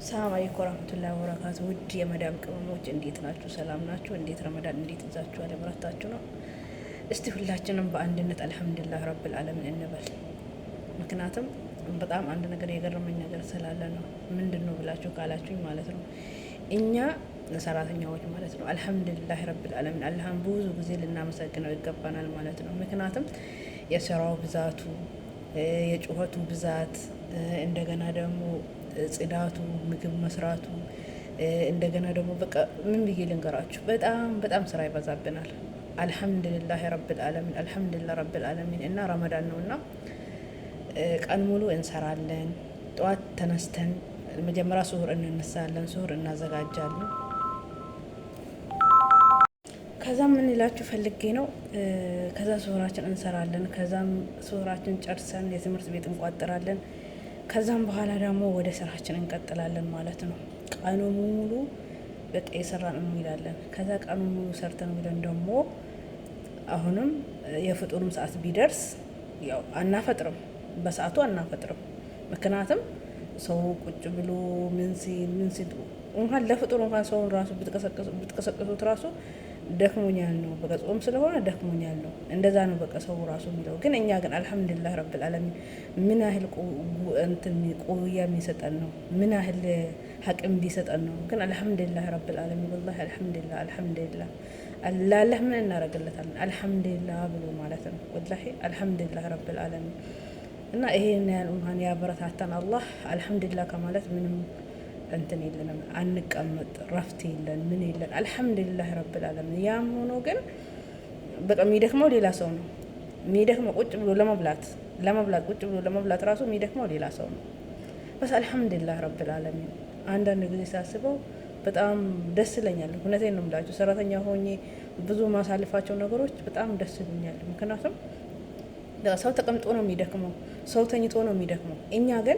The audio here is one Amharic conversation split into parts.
ሰላም አለይኩም ወራህመቱላሂ ወበረካቱ። ውድ የመዳም ቅመሞች እንዴት ናችሁ? ሰላም ናችሁ? እንዴት ረመዳን እንዴት ይዛችኋል? የበረታችሁ ነው። እስቲ ሁላችንም በአንድነት አልሐምዱሊላህ ረብል ዓለሚን እንበል። ምክንያቱም በጣም አንድ ነገር የገረመኝ ነገር ስላለ ነው። ምንድን ነው ብላችሁ ካላችሁኝ ማለት ነው እኛ ሰራተኛዎች ማለት ነው አልሐምዱሊላህ ረብል ዓለሚን አላህን ብዙ ጊዜ ልናመሰግነው ይገባናል ማለት ነው። ምክንያቱም የስራው ብዛቱ፣ የጩኸቱ ብዛት፣ እንደገና ደግሞ ጽዳቱ፣ ምግብ መስራቱ፣ እንደገና ደግሞ በቃ ምን ብዬ ልንገራችሁ፣ በጣም በጣም ስራ ይበዛብናል። አልሐምዱሊላህ ረብል ዓለሚን አልሐምዱሊላህ ረብል ዓለሚን። እና ረመዳን ነው እና ቀን ሙሉ እንሰራለን። ጠዋት ተነስተን መጀመሪያ ሱሁር እንነሳለን፣ ሱሁር እናዘጋጃለን። ከዛም ምን ይላችሁ ፈልጌ ነው። ከዛ ሱሁራችን እንሰራለን። ከዛም ሱሁራችን ጨርሰን የትምህርት ቤት እንቋጥራለን። ከዛም በኋላ ደግሞ ወደ ስራችን እንቀጥላለን ማለት ነው። ቀኑ ሙሉ በቃ የሰራን እንውላለን። ከዛ ቀኑ ሙሉ ሰርተን ውለን ደግሞ አሁንም የፍጡሩም ሰዓት ቢደርስ ያው አናፈጥርም፣ በሰዓቱ አናፈጥርም። ምክንያቱም ሰው ቁጭ ብሎ ምን ሲል ምን ሲል እንኳን ለፍጡር እንኳን ሰውን ራሱ ብትቀሰቅሱት ራሱ ደክሞኛል ነው በቃ ጾም ስለሆነ ደክሞኛል ነው እንደዛ ነው በቃ ሰው ራሱ የሚለው። ግን እኛ ግን አልሐምዱሊላህ ረብል ዓለሚን ምን ያህል እንትን ቆያ የሚሰጠን ነው፣ ምን ያህል ሀቅም ቢሰጠን ነው። ግን አልሐምዱሊላህ ረብል ዓለሚን ወላሂ አልሐምዱሊላህ አልሐምዱሊላህ ላለህ ምን እናደርግለታለን? አልሐምዱሊላህ ብሎ ማለት ነው። ወላሂ አልሐምዱሊላህ ረብል ዓለሚን እና ይሄን ያህል እንኳን ያበረታታን አላህ አልሐምዱሊላህ ከማለት ምንም እንትን የለንም፣ አንቀመጥ፣ ረፍት የለን፣ ምን የለን። አልሐምዱሊላህ ረብል ዓለሚን። ያም ሆኖ ግን በቃ የሚደክመው ሌላ ሰው ነው የሚደክመው። ቁጭ ብሎ ለመብላት ቁጭ ብሎ ለመብላት ራሱ የሚደክመው ሌላ ሰው ነው። በስ አልሐምዱሊላህ ረብል ዓለሚን። አንዳንድ ጊዜ ሳስበው በጣም ደስ ይለኛል። እውነቴን ነው የምላችሁ። ሰራተኛ ሆኜ ብዙ ማሳልፋቸው ነገሮች በጣም ደስ ይሉኛል። ምክንያቱም ሰው ተቀምጦ ነው የሚደክመው፣ ሰው ተኝቶ ነው የሚደክመው። እኛ ግን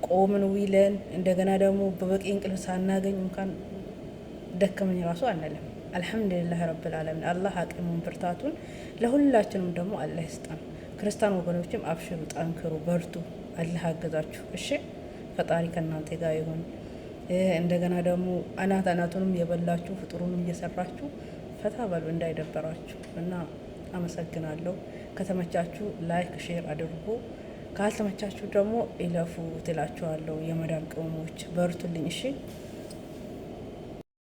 ቆምን ውለን እንደገና ደግሞ በበቂ እንቅልፍ ሳናገኝ እንኳን ደከመኝ ራሱ አንልም። አልሐምዱሊላህ ረብል ዓለሚን። አላህ አቅሙን ብርታቱን ለሁላችንም ደግሞ አላህ ይስጠን። ክርስቲያን ወገኖችም አብሽሩ፣ ጠንክሩ፣ በርቱ። አላህ አገዛችሁ። እሺ ፈጣሪ ከእናንተ ጋር ይሁን። እንደገና ደግሞ አናት አናቱንም የበላችሁ ፍጡሩንም እየሰራችሁ ፈታ በሉ እንዳይደበራችሁ እና አመሰግናለሁ። ከተመቻችሁ like share አድርጉ። ካልተመቻችሁ ደግሞ ይለፉ ትላችኋለሁ። የመዳም ቅመሞች በርቱልኝ እሺ።